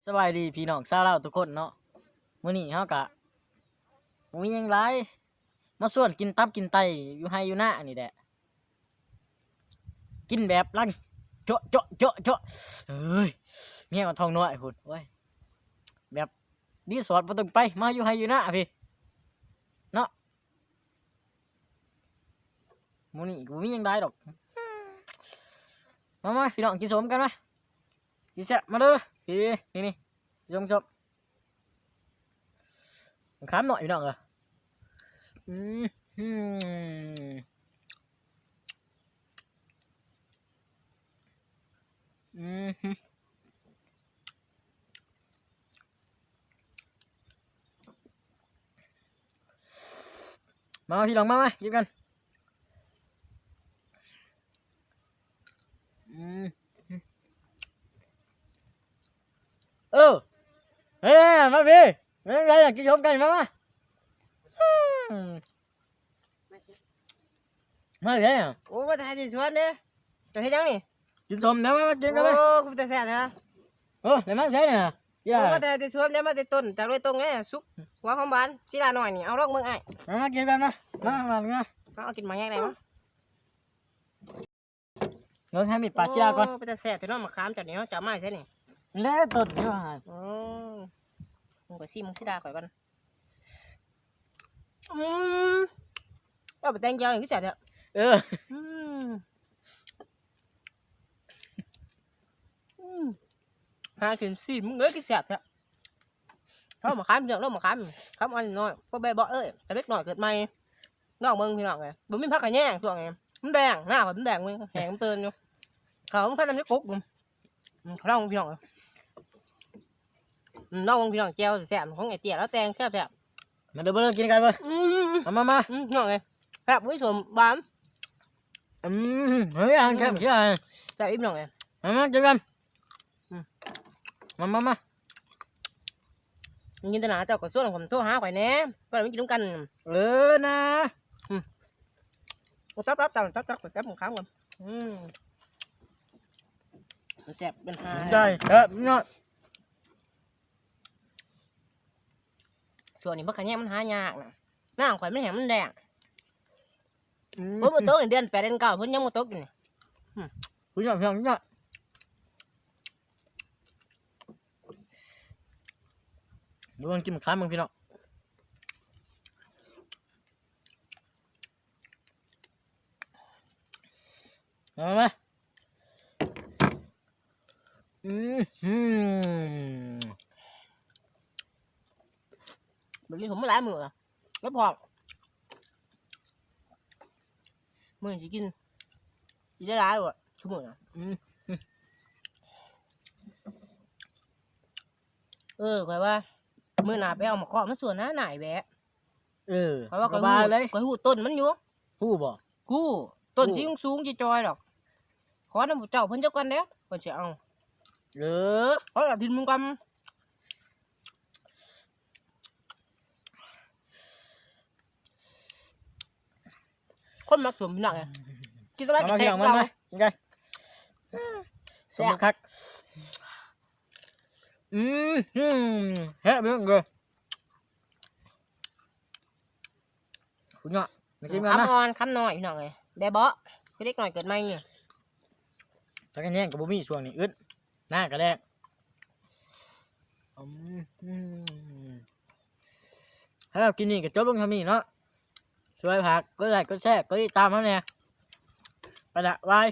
ສະບາຍດີພີ່ນ້ອງຊາວລາວທຸກຄົນເນາະ. ມື້ນີ້ເຮົາກະບໍ່ມີຫຍັງຫຼາຍ ມາຊວນກິນຕັບກິນໄຕຢູ່ໄຮ່ຢູ່ນານີ້ແຫຼະ. ກິນແບບລັງ ເຈາະ ເຈາະ ເຈາະ ເຈາະ ເອີຍ ແຮງກວ່າທ້ອງນ້ອຍພຸ້ນ. ໂອ້ຍ ແບບຣີສອດບໍ່ຕ້ອງໄປ ມາຢູ່ໄຮ່ຢູ່ນາພີ້ເນາະ. ມື້ນີ້ກະບໍ່ມີຫຍັງຫຼາຍດອກ. ມາ ມາ ພີ່ນ້ອງ ກິນສົ້ມກັນມາ. ກິນແຊບ ມາເດີ ນີ້ໆ ກິນສົ້ມ ສົ້ມ ມະຂາມໜ້ອຍ ພີ່ນ້ອງເອີຍ. ອືມ ອືມ ອືມ. ມາ ມາ ພີ່ນ້ອງ ມາ ມາ ກິນກັນ. ອືມ ເອີ ເອີ ມາພີ້ ມາ ກິນສົ້ມກັນ ມາ ມາ. ອືມ ມາແລ້ວ ໂອ້ ມາຖ່າຍທີ່ສວນເດ້. ເຈົ້າເຮັດຫຍັງນີ້? ກິນສົ້ມນະ ມາ ມາກິນກັນເລີຍ. ໂອ້ ຄືເປັນຕາແຊບແທ້. ໂອ້ ໄດ້ມາໃສນີ້ນະ? ໂອ້ ມາແຕ່ ແຕ່ສວນເດ້ ມາແຕ່ຕົ້ນ ຈາກໂດຍຕົງເດ້. ສຸກ ຫົວຫອມຫວານ ສີດານ້ອຍນີ້ ເອົາລອງເບິ່ງອ້າຍ. ມາ ມາກິນກັນມາ ມາ ມາ ມາ. ເອົາ ເອົາກິນໝາກແຍກໄດ້ບໍ່? ເບິ່ງໃຫ້ມີດປາດສີດາກ່ອນ. ໂອ້ ເປັນຕາແຊບແທ້ເນາະ ໝາກຂາມເຈົ້ານີ້ເນາະ. ເຈົ້າເອົາມາໃສ່ນີ້ ແລ້ວຕົ້ນຢູ່ຫັ້ນ. ໂອ້ ມຶງກະຊີມເບິ່ງສີດາຂ້ອຍກ່ອນ. ອືມ ເອົາໄປແຕ່ງແຈ່ວນີ້ຄືແຊບແທ້. ເອີ ອືມ ອືມ ຫາກິນຊີມເບິ່ງເອີຍ ຄືແຊບແທ້. ເຮົາມາຂາມເລື່ອງ ເຮົາມາຂາມ ຂາມອ່ອນນ້ອຍ ພໍແບະເບາະເອີຍ ແຕ່ເດັກນ້ອຍເກີດໃໝ່. ລອງເບິ່ງພີ່ນ້ອງເອີຍ ບໍ່ມີຜັກຂະແຍງຊ່ວງນີ້ ມັນແດງ ໜ້າຂ້ອຍມັນແດງເວີຍ ແຫ້ງເຕີນຢູ່. ເຂົາມັນຄັນນຳຢູ່ກົກຢູ່. ອືມ ລອງພີ່ນ້ອງເອີຍ ອືມ ລອງເບິ່ງພີ່ນ້ອງ ແຈ່ວແຊບໆ ຂອງໄອ້ເຕ້ຍລາວແຕ່ງແຊບໆ. ມາເດີ ມາເດີ ກິນກັນເວີຍ. ອືມ ມາ ມາ ມາ ອືມ ພີ່ນ້ອງເອີຍ ແຊບ ມີສົ້ມຫວານ. ອືມ ເຮີ້ຍ ອືມ ແຊບ ແຊບ ແຊບອີ່ພີ່ນ້ອງເອີຍ. ມາ ມາ ກິນກັນ. ອືມ ມາ ມາ ມາ ຍິນຕະໜາເຈົ້າກໍຊວນຂ້ອຍໂທຫາຂ້ອຍແດ່ ເພິ່ນມາກິນນຳກັນ. ເອີນະ ອືມ ເອົາ ຕັບ ຕັບ ຕັບ ຕັບ ຕັບ ຕັບ ຂ້າງກ່ອນ. ອືມ ມັນແຊບເປັນຫາ ໄດ້ແຊບເນາະ. ຊ່ວງນີ້ບັກຂະແຍງມັນຫາຍາກນະ ໜ້າຂ້ອຍມັນແຫ້ງ ມັນແດງ. ອືມ ຝົນບໍ່ຕົກນີ້ ເດືອນແປດເດືອນເກົ້າ ຝົນຍັງບໍ່ຕົກຢູ່ນີ້. ອືມ ພຸ້ນເນາະ ພຸ້ນເນາະ. ເບິ່ງກິນໝາກຂາມເບິ່ງພີ່ນ້ອງ. ມາ ມາ ມາ. ອືມ ບໍ່ກິນສົ້ມມາຫຼາຍມື້ລະ ແລ້ວພໍ ມື້ນີ້ຊິກິນ ກິນຫຼາຍໆ ໂລດ ຊຸມື້ນະ. ອືມ ເອີ ຂ້ອຍວ່າມື້ໜ້າໄປເອົາໝາກເຄາະມາສວນນະ ນາຍແວະ. ເອີ ຂ້ອຍວ່າຂ້ອຍຮູ້ ຂ້ອຍຮູ້ຕົ້ນມັນຢູ່. ຮູ້ບໍ່? ຮູ້ ຕົ້ນ ຮູ້ ຊິສູງໆ ຈອຍໆ ດອກ. ຂໍນຳເຈົ້າເພິ່ນຈັກກ່ອນເດີ້ ເພິ່ນຊິເອົາ. ເອີ ເອົາ ດິນມັນກ່ອນ. ຄົນມັກສົ້ມພີ່ນ້ອງເອີຍ ກິນສະບາຍ ມາ ມາ ແຊບ ມາ ມາ ກິນກັນ. ແຊບ ສົມຄັກ. ອືມ ແຊບເດີ້. ພຸ້ນເນາະ ມາຊິມກັນນະ. ຄຳອ່ອນຄຳນ້ອຍພີ່ນ້ອງເອີຍ ແບະເບາະ ຄືເດັກນ້ອຍເກີດໃໝ່. ຜັກຂະແຍງກໍບໍ່ມີຊ່ວງນີ້ ອຶດ ໜ້າກະແດງ. ອືມ ສຳລັບຄລິບນີ້ກໍຈົບລົງເທົ່ານີ້ເນາະ. ຊ່ວຍຝາກກົດໄລ ກົດແຊ ກົດຕິດຕາມເຮົາແດ່. ໄປລະ ບາຍ.